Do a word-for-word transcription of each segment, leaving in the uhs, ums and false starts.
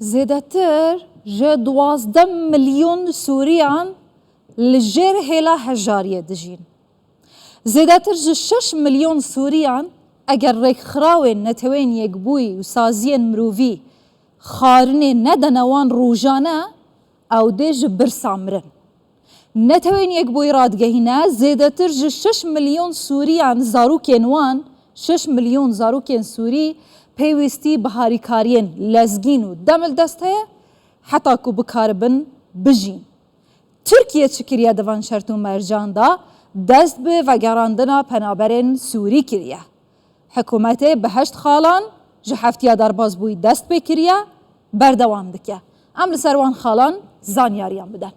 Zêdetir ji duwazdeh milyon Sûriyan li jêr hêla hejariyê dijîn. Zêdetir ji şeş milyon Sûriyan eger rêkxirawên Neteweyên Yekbûyî û saziyên mirovî xwarinê nedene wan rojane, ew dê ji birsa mirin. Netewên Yekbûyî radigehîne, zêdetir ji şeş milyon Sûriyan, zarokên wan, şeş milyon zarokên Sûrî pêwîstî bi harîkariyên lezgîn û demildest heye, heta ku bikaribin bijîn. Tirkiye çi kiriye di van şert û mercan de? Dest bi vegerandina penaberên Sûrî kiriye. Hikûmetê bi heşt xalan ji heftiya derbazbûyî dest pê kiriye, berdewam dike. Em li ser wan xalan zanyariyan bidin.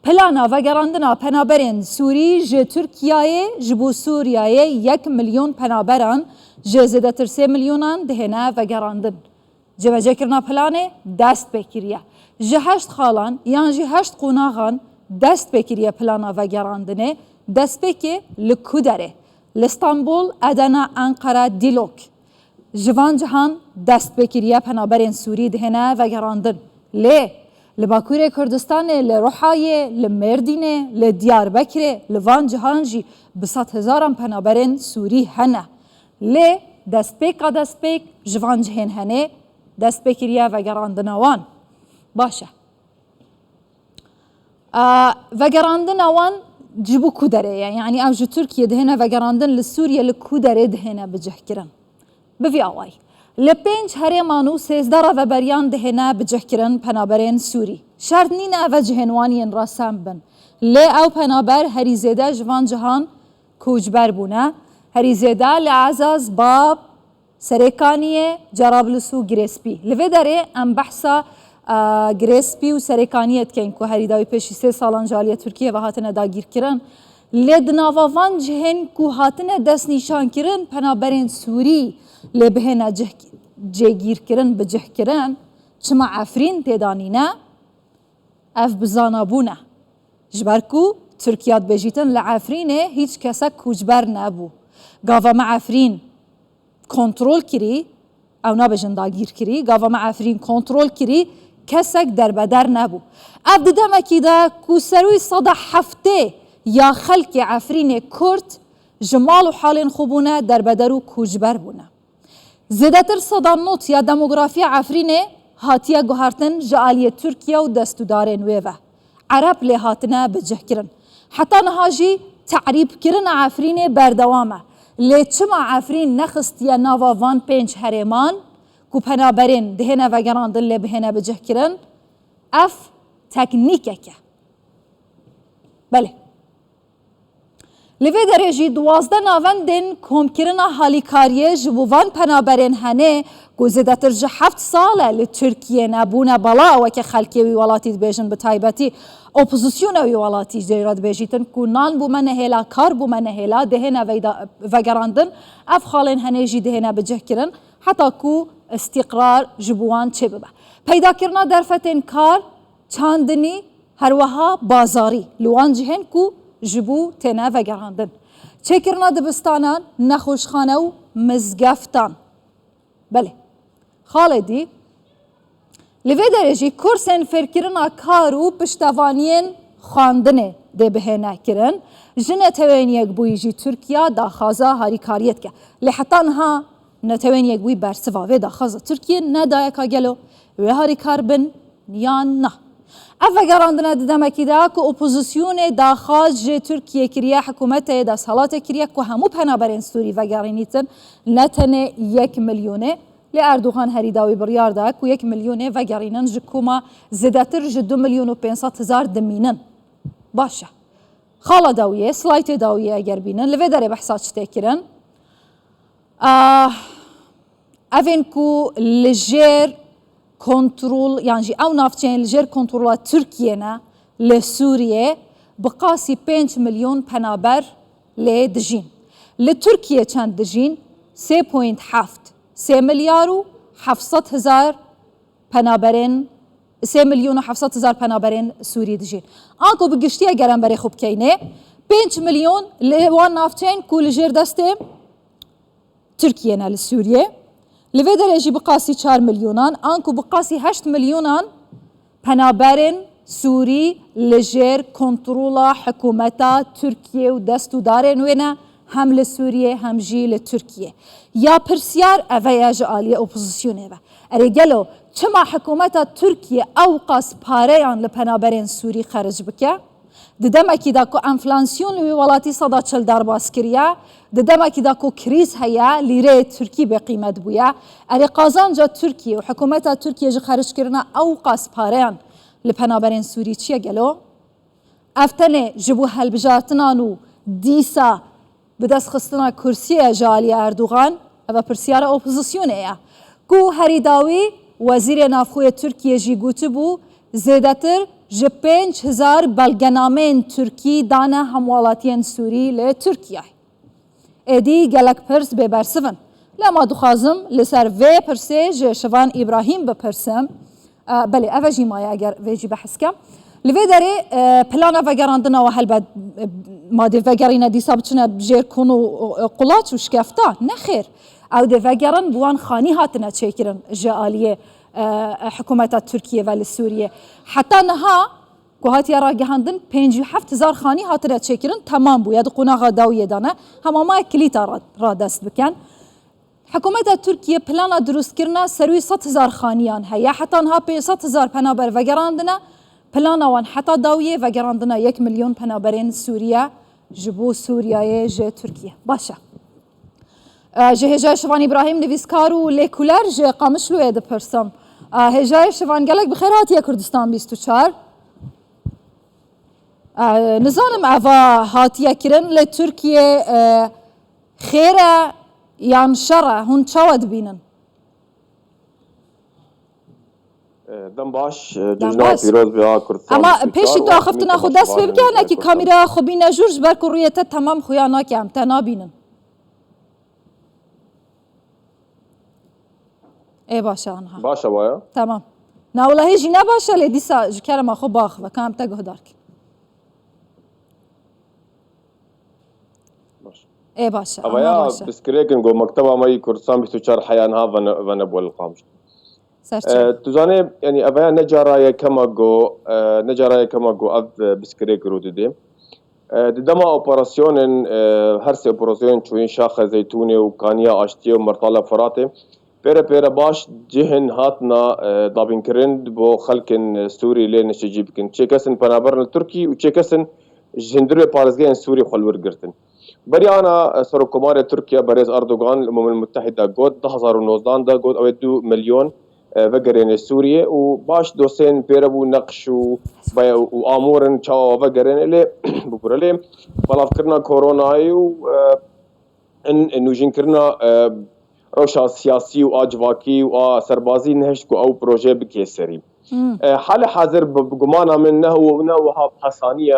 Plana vegerandina penaberên Sûrî ji Tirkiyeyê ji bo Sûriyeyê yek milyon penaberan ji zêdetir sê milyonan dihêne vegerandin. Cêbecêkirina planê dest pê kiriye. Ji heşt xalan yan jî heşt qonaxan dest pê kiriye plana vegerandinê. Destpêkê li ku derê? Li Stenbol, Edene, Enqere, Dîlok. Ji van cihan dest pê kiriye penaberên Sûrî dihêne vegerandin. Lê li Bakurê Kurdistanê, li Ruhayê, li Mêrdînê, li Diyarbekirê, li van cihan jî bi sedhezaran penaberên Sûrî hene. Lê destpêka destpêk ji van cihên henê dest pê kiriye vegerandina wan. Baş e. A, vegerandina wan ji bo ku derê ye? Yanî ew ji Tirkiye dihêne vegerandin, li Sûriye li ku derê dihêne bicihkirin? Bi vî awayî, li pênc herêman û sêzdeh rêveberiyan dihêne bicihkirin penaberên Sûrî. Şert nîne ev cihên wan yên resen bin. Lê ew penaber herî zêde ji van cihan koçber bûne. Herî zêde li Ezaz, Bab, Serêkaniyê, Cerablus û Girê Spî. Li vê derê em behsa, e, Girê Spî û Serêkaniyê dikin ku herî dawî pêşî sê salan ji aliyê Tirkiyê ve hatine dagîrkirin. Lê di nava van cihên ku hatine destnîşankirin penaberên Sûrî lê bihêne cih-, cêgîrkirin, bicihkirin, çima Efrîn tê de nîne? Ev bi zana bûne. Ji ber ku Tirkiya dibêjîtin li Efrînê hîç kesek koçber nebû. Gava me Efrîn kontrol kirî, ew nabêjin dagîr kirî, gava me Efrîn kontrol kirî, kesek derbeder nebû. Ev di demekî de ku serûyî seda heftê ya xelkê Efrînê Kurd ji mal û halên xwe bûne derbeder û koçber bûne. Zêdetir seda nod ya demografiya Efrînê hatiye guhertin ji aliyê Tirkiye û destûdarên wê ve. Ereb lê hatine bicihkirin. Heta niha jî terîbkirina Efrînê berdewam e. Lê çima Efrîn nexistiye nava van pênc herêman ku penaberên dihêne vegerandin lê bihêne bicihkirin? Ev teknîkek e. Belê. Li vê derê jî duwazdeh navendên komkirina halîkariyê ji bo van penaberên henê ku zêdetir ji heft sal e li Tirkiyê ne, bûne bala weke xelkê wî welatî dibêjin, bi taybetî opozisyona wî welatî jê re dibêjîtin ku nan bûme nehêla, kar bûme nehêla, dihêne veyda-, vegerandin, ev xalên henê jî dihêne bicihkirin heta ku îstîqrar ji bo wan çêbibe. Peydakirina derfetên kar, çandinî, her wiha bazarî li wan cihên ku ji bo têne vegerandin. Çêkirina dibistanan, nexweşxane û mizgeftan. Belê. Xalê dî, li vê derê jî kursên fêrkirina kar û piştevaniyên xwendinê dê bihêne kirin. Ji Neteweyên Yekbûyî jî Tirkiye daxwaza harîkariyê dike. Lê heta niha Neteweyên Yekbûyî bersiva vê daxwaza Tirkiyê nedaye ka gelo wê harîkar bin yan na. Ev vegerandine di demekî de ku opozisyonê daxwaz ji Tirkiyê kiriye, hikûmetê desthilatê kiriye ku hemû penaberên Sûrî vegerînîtin, ne tenê yek milyonê, lê Erdogan herî dawî biryar da ku yek milyonê vegerînin, ji koma zêdetir ji du milyon û pênc sed hezar dimînin. Baş e. Xala dawiyê, slaytê dawiyê eger bînin, li vê derê behsa çi tê kirin? Ah, evên ku li jêr kontrol, yan jî ew navçeyên li jêr kontrola Tirkiyê ne, li Sûriyê bi qasî pênc milyon penaber lê dijîn. Li Tirkiyê çend dijîn? Sê point heft, sê milyar û heft sed hezar penaberên, sê milyon û heft sed hezar penaberên Sûrî dijîn. Anku bi giştî eger em berê xwe bikeynê, pênc milyon li wan navçeyên ku li jêr destê Tirkiyê ne li Sûriyê, Li vê derê jî bi qasî çar milyonan, anku bi qasî heşt milyonan penaberên Sûrî li jêr kontrola hikûmeta Tirkiyê û destûdarên wê ne, hem li Sûriyê hem jî li Tirkiyê. Ya pirsyar eve ye ji aliyê opozisyonê ve. Erê gelo çima hikûmeta Tirkiyê ew qas pareyan li penaberên Sûrî xeric bike? Di demekî de ku enflasyon li wî welatî seda çil derbas kiriye, di demekî de ku krîz heye, lîreyê Tirkî bêqîmet bûye, erê qazanca Tirkiyê û hikûmeta Tirkiyê ji xerckirina ew qas pareyan li penaberên Sûrî çi ye gelo? Ev tenê ji bo hilbijartinan û dîsa bi destxistina kursiyê ji alî Erdogan, ev pirsyara opozisyonê ye. Ku herî dawî Wezîrê Navxwe yê Tirkiyê jî gotibû, zêdetir ji pênc hezar belgenameyên Tirkî dane hemwelatiyên Sûrî li Tirkiyeyê. Êdî gelek pirs bêbersiv in. Lema dixwazim li ser vê pirsê ji Şivan Îbrahîm bipirsim. E, belê, ev jî maye eger vê jî behs kem. Li vê derê, e, plana vegerandina we helbet, e, ma dê vegerîne dîsa biçine jêr kon û, e, qulaç û şikefta. Nexêr. Ew dê vegerin bi wan xanî hatine çêkirin ji aliyê, e, e, hikûmeta Tirkiyê ve li Sûriyê. Heta niha ku hatiye ragihandin, pêncî û heft hezar xanî hatine çêkirin, temam bûye, di qonaxa dawiyê de ne. Hema ma kilîta ra, radest bikin. Hikûmeta Tirkiyê plana dirustkirina ser wî sed hezar xaniyan heye. Heta niha pênc sed hezar penaber vegerandine. Plana wan heta dawiyê vegerandina yek milyon penaberên Sûriye ji bo Sûriyeyê ji Tirkiye. Baş e. E, ji hêjayê Şivan Îbrahîm, nivîskar û lêkuler ji Qamişloyê dipirsim. E, hêjayê Şivan, gelek bi xêr hatiye Kurdistan bîst û çar. E, nizanim eva hatiye kirin li Tirkiye, e, xêr e yan şer e? Hûn çawa dibînin? E, dem baş, e, Dem cejna baş. Pîroz be a Kurdistan Ama bîst û çar pêşî tu û axiftina xwe dest pê bike, hinekî kamîra xwe bîne jûr, ji ber ku rûyê te temam xuya nake, em te nabînin. Ê baş e, anha. Baş e waya? Tamam. Na, wela hê jî ne baş e, lê dîsa ji kerema xwe biaxive, ka em te guhdar kin. Baş. Ê baş e, Eva anha ya baş e. Piskirêk in ku mekteba me yî Kurdistan bîst û çar heya niha vene-, venebû li Qamişlo. Serçe. E, tu zanê, yanî eva ya ne cara yekema ku, e, ne cara yekema ku ev, e, piskirêk rû dide. E, di dema operasyonên, e, her sê operasyonên çûyîn Şaxe Zeytûnê û Kaniya Aştiyê û Mertala Firatê, pêre pêre baş cihên hatina, e, dabînkirin bo xelkên, e, Sûrî lê niştecî bikin. Çê kesin penaberin li Tirkî û çê kesin ji hundirê parêzgehên Sûrî xwe li wir girtin. Beriya ana, e, Serokkomarê Tirkiye berêz Erdogan li Umemul Mutehîde got, du hezar û nozdan de got, ew ê du milyon e, vegerêne Sûriyê û baş dosyên pêre bû, neqş û be-, û amûr in çawa vegerêne lê, bibûre lê belavkirina koronayê û, e, in nûjînkirina, e, rewşa siyasî û a civakî û a serbazî nehişt ku ew proje bikê serî. Hmm. E, halê hazir bi, bi gumana min ne, ne wiha bi hesanî ye,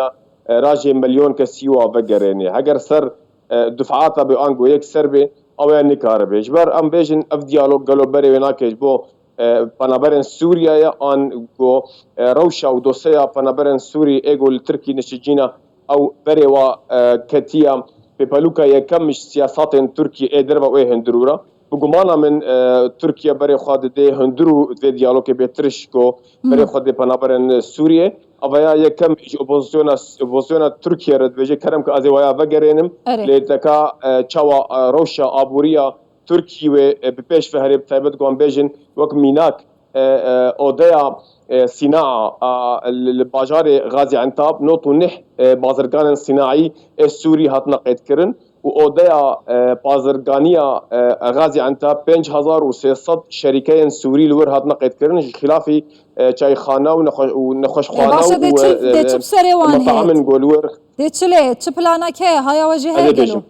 e, rajê milyon kesî wa vegerêne. Heger ser, e, dufata be ango yek ser be, ew ê nikaribe. Ji ber em bêjin ev diyalog gelo berê wê nake ji bo e, penaberên Sûriyeyê an ku, e, rewşa û dosyeya penaberên Sûrî ê ku li Tirkî nişicîne ew berê wa, e, ketiye pêpelûka yekem ji siyasatên Tirkî ê derve û ê hundirû re. Bi gumana min, e, Tirkiye berê xwe didê hundirû vê diyalogê bê tirişko berê xwe dê penaberên Sûriyê. Ava ya yekem ji opozisyona, opozisyona Tirkiye re dibêje kerem ke ez ê waya vegerênim. Erê. Lê teka, e, çawa, e, rewşa aboriya Tirkî wê, e, bi pêş ve herê, bi taybet ku em bêjin wek mînak, e, e, odeya, e, sînaa, a, li, li bajarê Gaziantep nod û neh, e, bazirganên sînaî ê Sûrî hatine qeydkirin û odeya, e, bazirganiya, e, Gaziantep pênc hezar û sê sed şerîkeyên Sûrî li wir hatine qeydkirin, ji xîlafî, e, çayxane û nexwe-, û E, nexweşxane baş e, dê û, çi, e, dê çi bi serê wan hêt? Metamin ku li wir. Dê çi lê, çi planek heye, haya we jê heye gelo?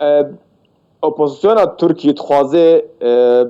E, opozisyona Tirkî dixwaze, e,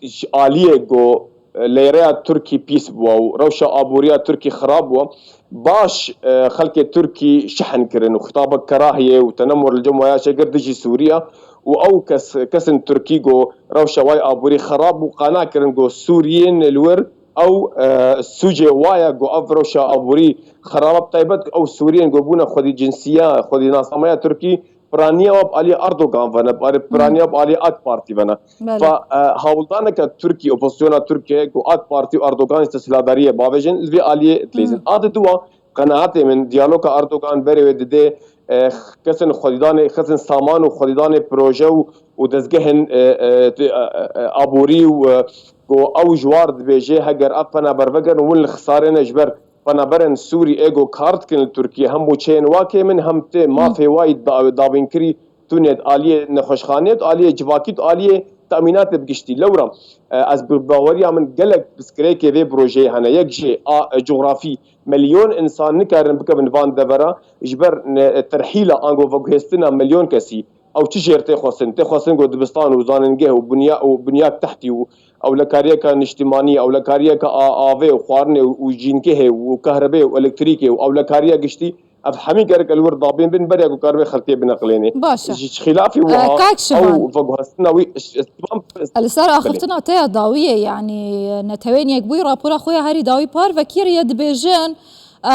ji aliyê ku, e, leyreya Tirkî pîs bû û rewşa aboriya Tirkî xirab bû, baş, e, xelkê Tirkî şihin kirin û xitabek kerahiyê û tenemur li cem waya çêkir dijî Sûriya û ew kes, kesên Tirkî ku rewşa way aborî xirab bû, qana kirin ku Sûriyên li wir ew, e, sûcê waye ku ev rewşa aborî xirab, bi taybet ew Sûriyên ku bûne xwedî cinsiya, xwedî nasnameya Tirkî, piraniya we bi aliyê Erdogan ve ne, bi aliyê, piraniya we bi aliyê AK Partî ve ne. Belê. Fa, e, hawldaneke Tirkî, opozisyona Tirkiye ku AK Partî û Erdogan ji desthilatdariyê bavêjin, li vê aliyê dileyzin. A di dua, qenaetê min, diyaloga Erdogan berê wê didê, e, kesên xwedîdanê, kesên saman û xwedîdanê proje û, û dezgehên, e, e, ti-, e, e, aborî û, e, ku ew ji war dibêje, heger ev penaber vegerin, hûn li xisarê ne ji ber penaberên Sûrî ê ku kar dikin li Tirkiye, hem mûçeyên wa kêm in, hem tê mafê wa yî da-, dabînkirî tune di aliyê nexweşxanê, di aliyê civakî, di aliyê temînatê bi giştî. Lewra, e, ez bi baweriya min gelek pirsgirêkê vê projeyê hene. Yek jê a, e, cografî, milyon însan nikarin bikevin van devera, ji ber ne, terhîla ango veguhêstina milyon kesî. Ew çi jêr tê xwestin? Tê xwestin ku dibistan û zanîngeh û bunya-, û bunyak tehtî û ewlekariyeke niştimanî, ewlekariyeke a-, avê û xwarinê û, û jîngehê û kahrebê û elektrîkê û ewlekariya giştî, ev hemî gerek li wir dabîn bin, beriya ku karibê xelkê bineqilênê. Baş e. Ji, ji xilafî E, wiha, kak Şivan. Ew veguhestina wî, ş-, ş-, Li ser Belê. axiftina te ya dawiyê, yanî Neteweyên Yekbûyî rapora xwe ya herî dawî parve kiriye, dibêjin, e,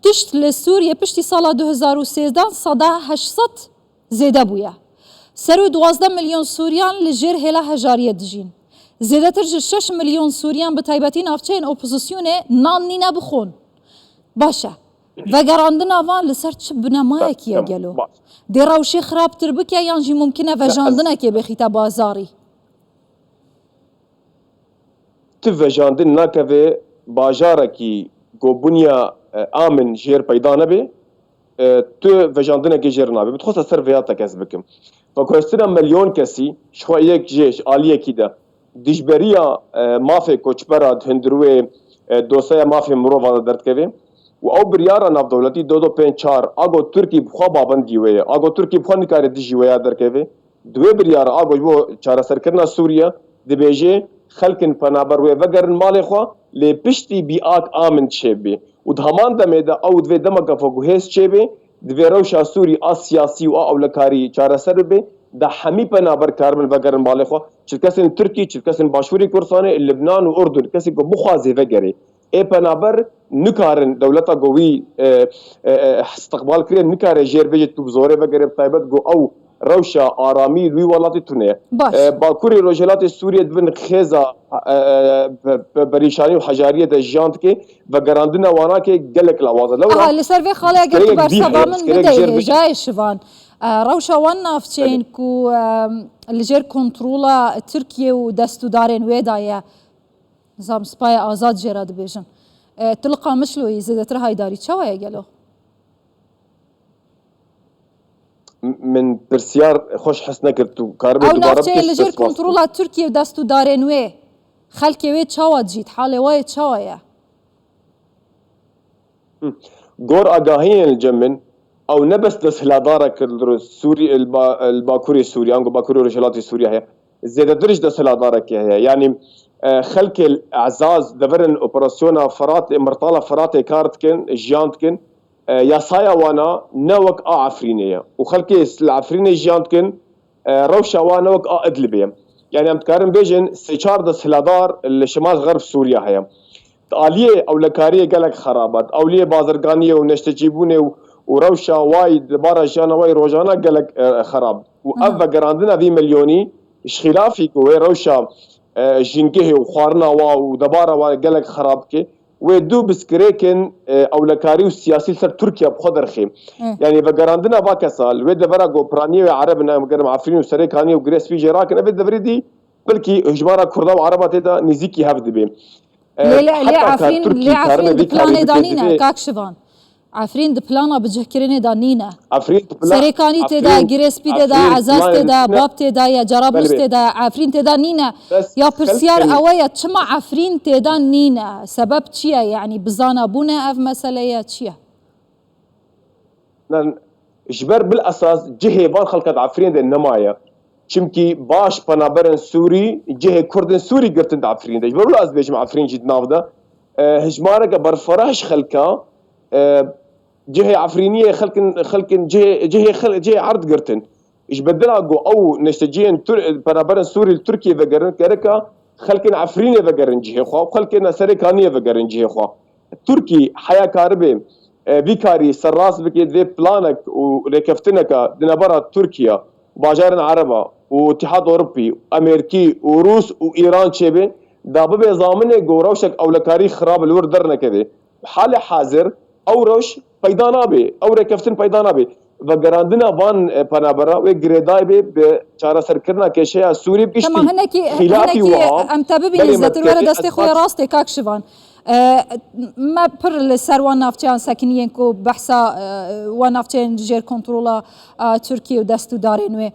tişt li Sûriye piştî sala du hezar û sêzdeh seda heşt sed zêde bûye. Ser û duwazdeh milyon Sûriyan li jêr hêla hejariyê dijîn. Zêdetir ji şeş milyon Sûriyan, bi taybetî navçeyên opozisyonê, nan nîne bixwin. Baş e. Vegerandina van li ser çi binemayekî ye Tamam, gelo? baş. Dê rewşê xirabtir bike yan jî mumkin e Ne, ez vejandinekê bêxîte bazarî? Tu vejandin nakeve bajarekî ku bunya, e, amin jêr peyda nebe, e, tu vejandinekê jêr nabe. Bi xwe ser vêya tekez bikim. Veguhestina milyon kesî, ji xwe yek jê, ji aliyekî de, dijberiya, e, mafê koçbera di hundirê, e, dosyaya mafê mirovan de derdikeve û ew biryara navdewletî do do pênc çar, ago Tirkî bi xwe babendî wê ye. Ago Tirkî bi xwe nikare dijî wê ya derkeve. Di wê biryara, ago ji bo çareserkirina Sûriye, dibêje, xelkin penaber wê vegerin malê xwe, lê piştî bî ak amin çêbê. Û di heman demê de ew divê demeke veguhêz çêbê, divê rewşa Sûrî a siyasî û a ewlekarî çareser bibe, da hemî penaber karibin vegerin malê xwe, çil kesên Tirkî, çil kesên Başûrê Kurdistanê, Libnan û Urdun, kesê ku bixwazê vegerê. Ê penaber nikarin, dewleta ku wî, e, e, e, istiqbal kiriye, nikare jêr bêje tu bi zorê vegerê, bi taybet ku ew rewşa aramî li wî welatî tune ye. Baş. E, Bakurê Rojhilatê Sûriyê di bin xêza, e, e, pe-, pe-, perîşanî û hejariyê de jiyan dike, vegerandina wana ke gelek lawaz e. Lewra Aha, li ser vê xalê eger tu pirsgirêkek dî berseva heye, min pirsgirêkek bide jêr hê, bike. Jayê Şivan. E, rewşa wan navçeyên Belê. ku, e, li jêr kontrola Tirkiye û destûdarên wê de ye. Nizam Spaya Azad jê re dibêjin. E, tu li Qamişloyî, zêdetir haydarî çawa ye gelo? M-, min pirsiyar xweş hes nekir. Tu karibî Ew dubare navçeyên bikî, li jêr spas. kontrola Tirkiye û destûdarên wê, xelkê wê çawa dijît, halê wê çawa ye? Hı. Gor agahiyên li cem min, ew ne bes desthilatdarek li Sûrî-, li ba-, li Bakurê Sûriye, ango Bakurê Rojhilatê Sûriye heye. Zêdetir ji desthilatdarekê heye. Yanî, e, xelkê Ezaz deverên operasyona Firatê, Mirtala Firatê kar dikin, jiyan dikin. E, yasaya wana ne wek a Efrînê ye. Û xelkê li Efrînê jiyan dikin, e, rewşa wan ne wek a Idlibê ye. Yanî em dikarin bêjin sê çar desthilatdar li şimal xerb Sûriye heye. Di aliyê ewlekariyê gelek xerab e. Di aliyê bazirganiyê û neştecîbûnê û, û rewşa way di bara jiyana way rojana gelek, e, xerab. Û ev Aha. vegerandina vî milyonî ji xîlafî ku wê rewşa, e, jîngehê û xwarina wa û debara wa gelek xerab bike, wê du pirsgirêkên, e, ewlekarî û siyasî li ser Tirkiye bi xwe derxê. Hı. Yanî vegerandina va kesa li wê devera ku piraniyê wê Ereb in, em gerim Efrîn û Serê Kaniyê û Girê Spî jê rakin, ev ê deverê dî belkî hejmara Kurda û Ereba tê de nêzîkî hev dibe. E, Lê, lê, lê heta ka Efrîn, Tirkî lê karibe Efrîn vî di karî planê de bike, nîne, divê kak Şivan. Efrîn di plana bicihkirinê de nîne. Efrîn di plan-, Serêkanî tê de, Efrîn, Girê Spî tê de, Efrîn Ezaz planê tê de, nîne. Bab tê de ye, Cerabûs Belê, belê. tê de, Efrîn tê de nîne. Bes Ya pirsiyar xelkê ew e, çima Efrîn tê de nîne? Sebeb çi ye? Yanî bizana bûne ev mesele ye, çi ye? Nan, ji ber bil esas cihê van xelka di Efrînê de nemaye. Çimkî baş penaberên Sûrî cihê Kurdên Sûrî girtin di Efrînê de. Ji ber wilo ez dibêjim Efrîn jî di nav de, e, hejmareke berfireh ji xelka, e, cihê Efrîniyê xelkin, xelkin cihê, cihê xel-, cihê erd girtin. Ji bedela ku ew neşteciyên Tur-, penaberên Sûrî li Tirkiyê vegerin, gereka xelkên Efrînê vegerin cihê xwe, xelkên Serê Kaniyê vegerin cihê xwe. Tirkî heya karibê, e, vî karî serrast bike, divê planek û rêkeftineke di navbera Tirkiye, bajarên Ereba û Îtîhad Ewropî, Amerîkî û Rûs û Îran çêbe, da bibe zaminê ku rewşek ewlekarî xirab li wir dernekeve. Halê hazir ew rewş peyda nabe, ew rêkeftin peyda nabe. Vegerandina van, e, penabera wê girêdayî be bi çareserkirina kêşeya Sûrî bi giştî. Tamam, hinekî, Xîlafî hinekî wiha, em te bibînin, belê me zêtir were dikevê destê ez xwe ya rastê, kak Şivan. E, me pir li ser wan navçeyan sekiniyên ku behsa, e, wan navçeyên jêr kontrola, e, Tirkiye û dest û darên wê.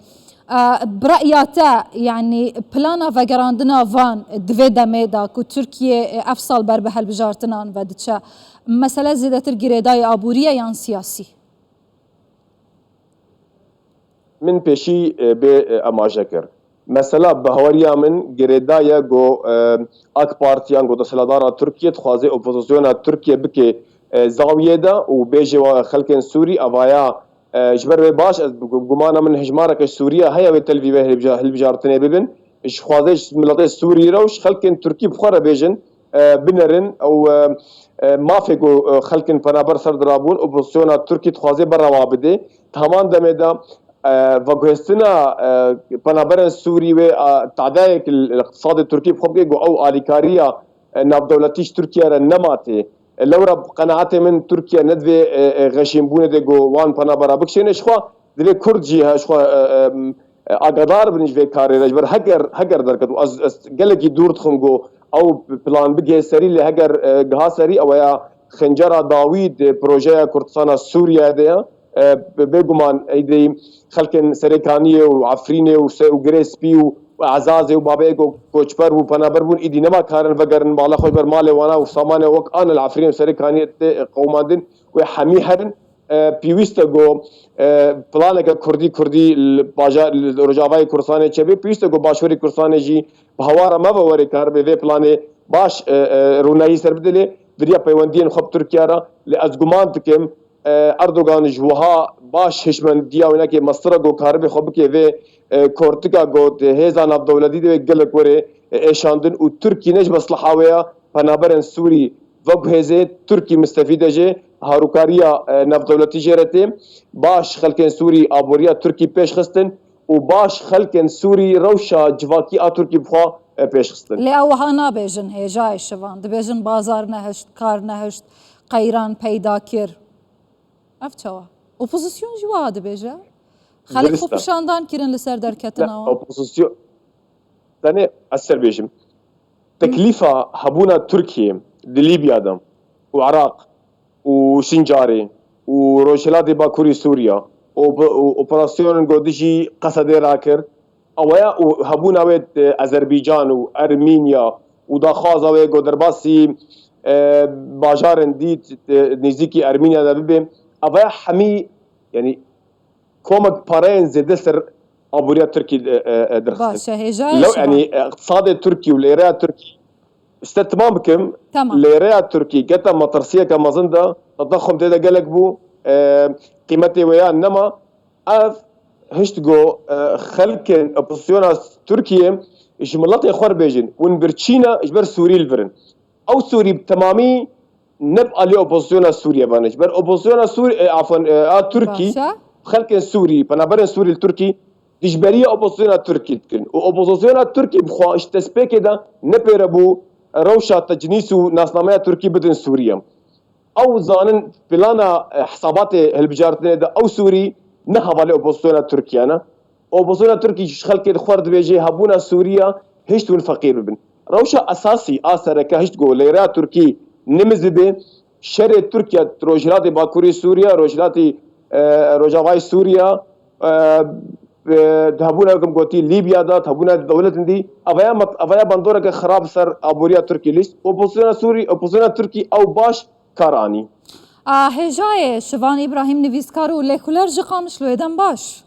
E, bi re'ya te, yanî plana vegerandina van di vê demê de ku Tirkiye, e, ev sal ber bi hilbijartinan ve diçe, mesele zêdetir girêdayî aborî ye yan siyasî? Min pêşî, e, bê, e, amaje kir. Mesela bi hawariya min girêdayî ye ku, e, AK Partiyan ku desthilatdara Tirkiye dixwaze opozisyona Tirkiye bike, e, zawiyê de û bêje wa xelkên Sûrî evaya, e, ji ber wê baş ez bi gu-, gumana min hejmareke Sûriye heye wê telvî vê hilbija-, hilbijartinê bibin. Ji xwazê ji miletê Sûrî re û ji xelkên Tirkî bi xwe re bêjin, e, binerin ew, e, e, mafê ku, e, xelkên penaber ser dirabûn, opozisyona Tirkî dixwaze berewa bide. Di heman demê de, e, veguhestina, e, penaberên Sûrî wê, e, tadayek li iqtisadê Tirkî bi xwe bike ku ew alîkariya, e, navdewletî ji Tirkiye re nema tê. E, lewra bi qenaetê min Tirkiye ne divê, e, e, xeşînbûnê de ku wan penabera bikişêne ji xwe, divê Kurd jî he ji xwe, e, e, e, agadar bin ji vê karê re. Ji ber heger, heger derket û ez, ez gelekî dûr dixim ku ew plan bigihê serî, lê heger, e, giha serî, ew ya xencera dawî di projeya Kurdistana Sûriye de ye. E, bê-, bêguman êdî xelkên Serêkaniyê û Efrînê û Se-, û Girê Spî û, û Ezazê û Babeyê ku koçber bû, penaber bûn, êdî nema karin vegerin mala xwe ji ber malê wana û samanê wek an li Efrînê û Serêkaniyê tê qewimandin wê hemî herin. E, pêwîst e ku, e, planeke kurdî, kurdî li bajar, li Rojavayê Kurdistanê çêbe, pêwîst e ku Başûrê Kurdistanê jî bi hawara me ve were karibê vê planê baş, e, e, rûnayî ser bide, lê viriya peywendiyên xwe bi Tirkiye re. Lê ez guman dikim, e, Erdogan ji wiha baş hişmendiya wê neke mestir e ku karibê xwe bike vê, e, kortika ku di hêza navdewletî de wê gelek were, e, êşandin û Tirkî ne ji mesleha wê ya penaberên Sûrî veguhêze, Tirkî mistefîd e jê, harûkariya, e, navdewletî jê re tê. Baş xelkên Sûrî aboriya Tirkî pêş xistin û baş xelkên Sûrî rewşa civakî a Tirkî bi xwe, e, pêş xistin. Lê ew wiha nabêjin hêjayê Şivan. Dibêjin bazar nehişt, kar nehişt, qeyran peyda kir. Ev çawa? Opozisyon jî wiha dibêje. Xelk xwe Dirist e. Pişandan kirin li ser derketina Ne, wan. Opozisyon, tenê ez ser bêjim. Teklîfa hebûna Tirkiyê di Lîbya de û Iraq û Sincarê û Rojhilatê Bakurê Sûriya û bi, û operasyonên ku dijî Qesedê rakir, ew ya û hebûna wê, e, Azerbaycan û Ermînya û daxwaza wê ku derbasî, e, bajarên dît, e, nêzîkî Ermînya de bibe, ev ya hemî, yanî komek pareyên zêde ser aboriya Tirkî, e, e, e, dirxistin. Baş e, hêjayê Lew, Şivan. Yanî, e, iqtisadê Tirkî û lêreya Tirkî, işte, timam bikim, Tamam. Lêreya Tirkî geta metirsiyeke mezin de, tedexum tê de gelek bû, e, qîmetê wê ya nema. Ev hişt ku, e, xelkên opozisyona Tirkiyê ji miletê xwe re bêjin, hûn birçî ne ji ber Sûrî li vir in. Ew Sûrî bi temamî ne bi alî opozisyona Sûriye ve ne. Ji ber opozisyona Sûriye, e, afan, e, a Tirkî, Baş e. Xelkên Sûrî, penaberên Sûrî li Tirkî, dijberiya opozisyona Tirkî dikin. Û opozisyona Tirkî bi xwe ji destpêkê de ne pê re bû rewşa tecnîs û nasnameya Tirkî bidin Sûriye. Ew zanin plana, e, hesabatê hilbijartinê de ew Sûrî ne hevalê opozisyona Tirkiye ne. Opozisyona Tirkî ji xelkê di xwe re dibêje hebûna Sûriya hişt hûn feqîr bibin. Rewşa esasî a sereke hişt ku lêreya Tirkî nimiz bibe, şerê Tirkiye, Rojhilatê Bakurê Sûriya, Rojhilatê, e, Rojavayê Sûriya, e, e, di hebûna, wek em gotî, Lîbya de, di hebûna dewletên dî, ev ya mek-, ev ya bandoreke xirab ser aboriya Tirkî lîst. Opozisyona Sûrî, opozisyona Tirkî ew baş kar anî. A, hêjayê Şivan Îbrahîm, nivîskar û lêkolên ji Qamişloyê, dem baş.